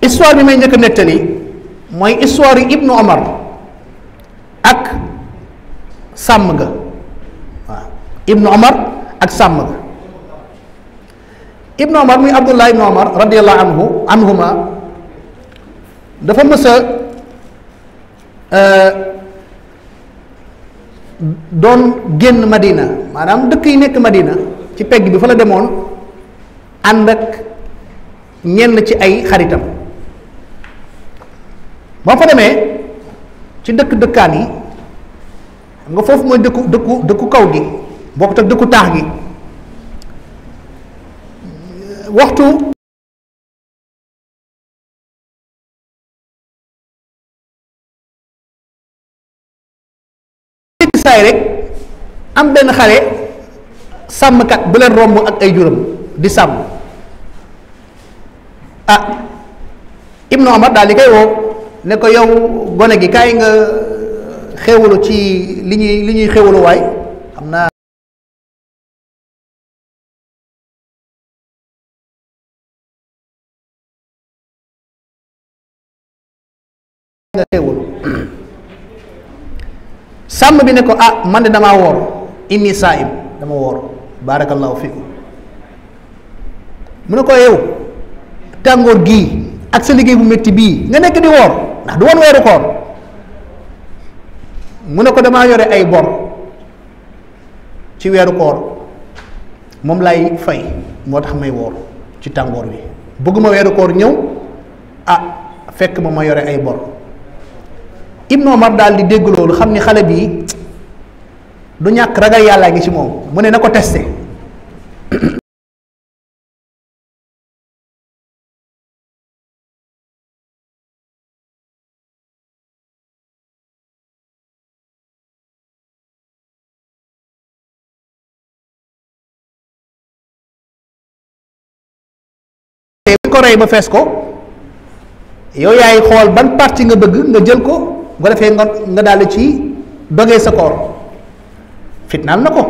histoire bi may njëkk a nettali mooy histoire yi Ibnu Omar ak sàmm ga. waaw Ibnu Omar ak sàmm ga. Ibnu Omar muy Abdullah Ibnu Omar radiyallahu anhuma dafa mës a doon génn Madina, maanaam dëkk yi nekk Madina ci pegg bi fa la demoon ànd ak ñenn ci ay xaritam. ba fa demee ci dëkkaan yi xam nga foofu mooy dëkku kaw gi bokkut ak dëkku taax gi. waxtu saay rek am benn xale sàmmkat bu leen romb ak ay juram di sàmm. Ibnu Omar daal di koy woo ne ko yow gone gi kaay nga xéwalu ci li ñuy xéwalu waay xam naa nga xéwalu. sàmm bi ne ko man de damaa woor inni saa'im dama woor barakallahu fikum mu ne ko yow tàngoor gii ak sa liggéey bu métti bii nga nekk di woor ndax du woon weeru koor mu ne ko damaa yore ay bor ci weeru koor moom lay fay moo tax may woor ci tàngoor wi bëgguma weeru koor ñëw fekk ma yore ay bor. Ibnu Omar daal di dégg loolu xam ni xale bii du ñàkk ragal yàllaa ngi ci moom mu ne na ko testé. te bu ko rey ba fees ko yow yaay xool ban partie nga bëgg nga jël ko. bu ko defee nga daal ci dogee sa koor fitnaal na ko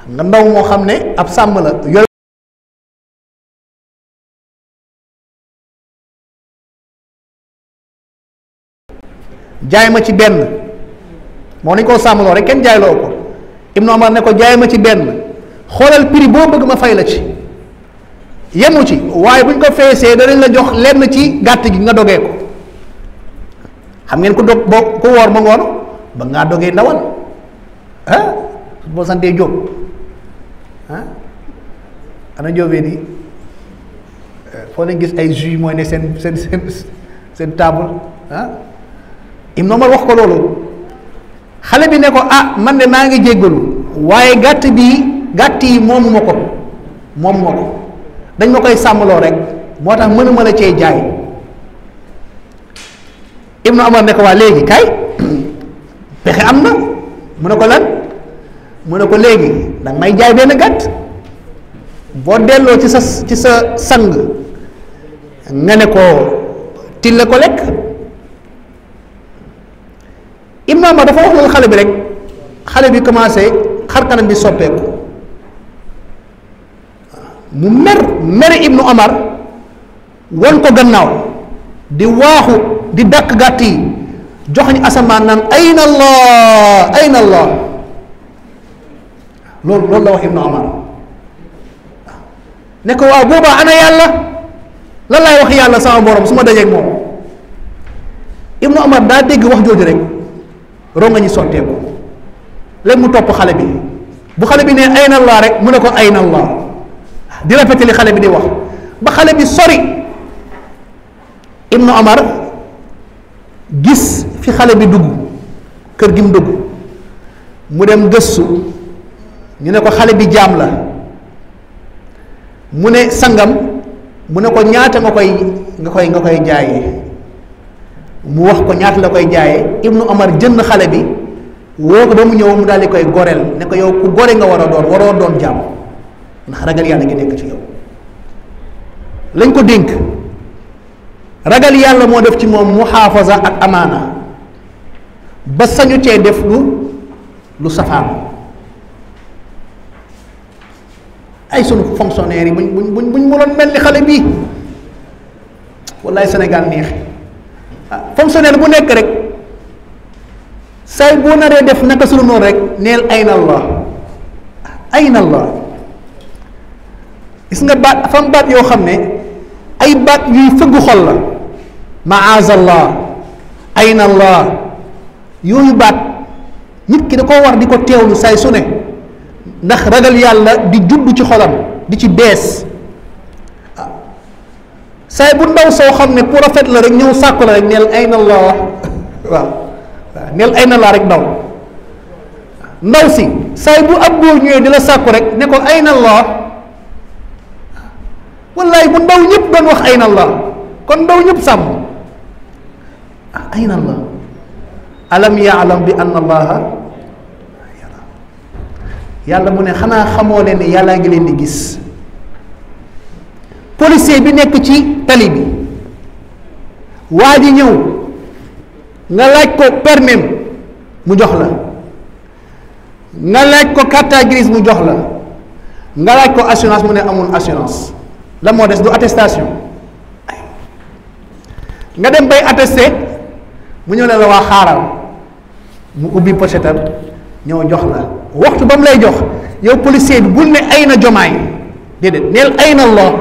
xam nga ndaw moo xam ne ab sàmm la yor jaay ma ci benn moo nañ koo sàmmloo rek kenn jaayloo ko. Ibnu Omar ne ko jaay ma ci benn xoolal prix boo bëgg ma fay la ci yemu ci waaye buñ ko feesee danañ la jox lenn ci gàtt gi nga dogee ko. xam ngeen ku dog boo ku woor ma ngoon ba ngaa dogee ndawal boo santee Jóob ana jóobee di foo leen gis ay jus mooy ne seen table Ibnu Omar wax ko loolu xale bi ne ko man de maa ngi jéggalu waaye gàtt yi moomu ma ko dañ ma koy sàmmloo rek moo tax mënuma la cee jaay. Ibnu Omar ne ko waa léegi kay pexe am na mu ne ko lan mu ne ko léegi danga may jaay benn gàtt boo delloo ci sa sang nga ne ko tille ko lekk. Ibnu Omar dafa wax loolu xale bi rek xale bi commencé xar kanam bi soppeeku mu mer Ibnu Omar won ko gannaaw di waaxu di dàq gàtt yi joxañ asamaan naan ayna allah loolu la wax Ibnu Omar ne ko waaw boobaa ana yàlla lan laay wax yàlla sama borom su ma dajeeg moom. Ibnu Omar daa dégg wax jooju rek ronga ñi sotteeku léegi mu topp xale bi bu xale bi ne ayna allah rek mu ne ko ayna allah di répété li xale bi di wax ba xale bi sori. Ibnu Omar gis fi xale bi dugg kër gi mu dugg mu dem gëstu ñu ne ko xale bi jaam la mu ne sangam mu ne ko ñaata nga koy jaayee mu wax ko ñaata la koy jaayee. Ibnu Omar jënd xale bi woo ko ba mu ñëw mu daal di koy goreel ne ko yow ku gore nga war a doon waroo doon jaam ndax ragal yàlla ngi nekk ci yow lañ ko dénk. ragal yàlla moo def ci moom muxaafaza ak amaana ba sañu cee def lu safaan. ay sunu fonctionnaire yi buñ mënoon mel ni xale bii wallaay Sénégal neex fonctionnaire bu nekk rek say boo naree def naka sulu noonu rek neel ayna allah ayna allah. gis nga baat fam baat yoo xam ne ay baat yuy fëgg xol la maazallah ayna allah yooyu baat nit ki da koo war di ko teewlu say su ne ndax ragal yàlla di judd ci xolam di ci bees say bu ndaw soo xam ne pour rafet la rek ñëw sàkku la rek neel ayna allah waaw neel ayna allah rek ndaw si say bu ab góor ñëwee di la sàkku rek ne ko ayna allah wallaay bu ndaw ñëpp doon wax ayna allah kon ndaw ñëpp sàmm ayna allah alam yaalam bi anna allaha yara yàlla mu ne xanaa xamoo leen ne yàllaa ngi leen di gis. policier bi nekk ci tali bi waa ji ñëw nga laaj ko permis mu jox la nga laaj ko carte grise mu jox la nga laaj ko assurance mu ne amul assurance la moo des du attestation nga dem bay attesté mu ñëw ne la waa xaaral mu ubbi pochetam ñëw jox la waxtu ba mu lay jox yow policier bi bul ne ay na jomaay déedéet neel ay na Allah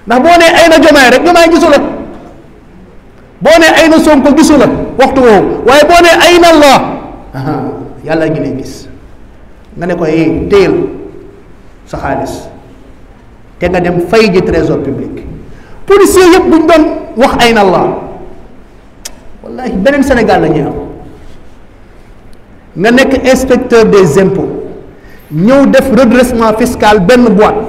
ndax boo nee ay na jomaay rek jomaay gisu la boo nee ay na Sonko gisu la waxtu woowu waaye boo nee ay na Allah yàlla gi lay gis nga ne ko téyel sa xaalis te nga dem fay ji trésor public. policier yëpp bu ñu doon wax ay na Allah wallahi beneen Sénégal la ñuy am. nga nekk inspecteur des impôts ñëw def redressement fiscal benn boîte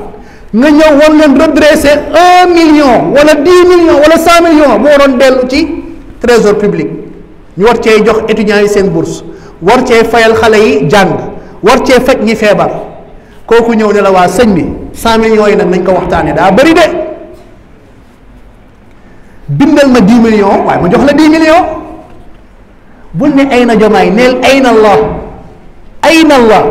nga ñëw war leen redresser 1 million wala 10 millions wala 100 millions moo waroon dellu ci trésor public ñu war cee jox étudiants yi seen bourse war cee fayal xale yi jàng war cee faj ñi feebar kooku ñëw ne la waa sëñ bi 100 millions yi nag nañ ko waxtaanee daa bëri de bindal ma 10 millions waaye ma jox la 10 millions. bul ne ay na jomaay neel ay na Allah ay na Allah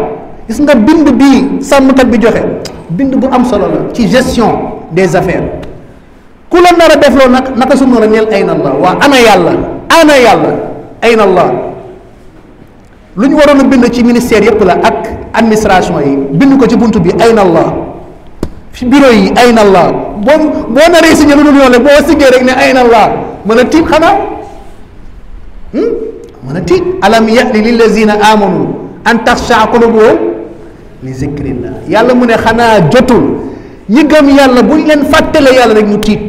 gis nga bind bii sàmmkat bi joxe bind bu am solo la ci gestion des affaires ku la nar a def loo nag naka su noonu neel ay na Allah waa ana yàlla ay na Allah lu ñu waroon a bind ci ministère yëpp la ak administration yi bind ko ci bunt bi ay na Allah fi bureau yi ay na Allah boo naree signé lu dul yoon rek boo siggee rek ne ay na Allah mën a tiit xanaa mën a tiit alam ya'ni lillazina amanu an taxsha qulubuhum li zikrillah yàlla mu ne xanaa jotul ñi gëm yàlla buñ leen fàttale yàlla rek ñu tiit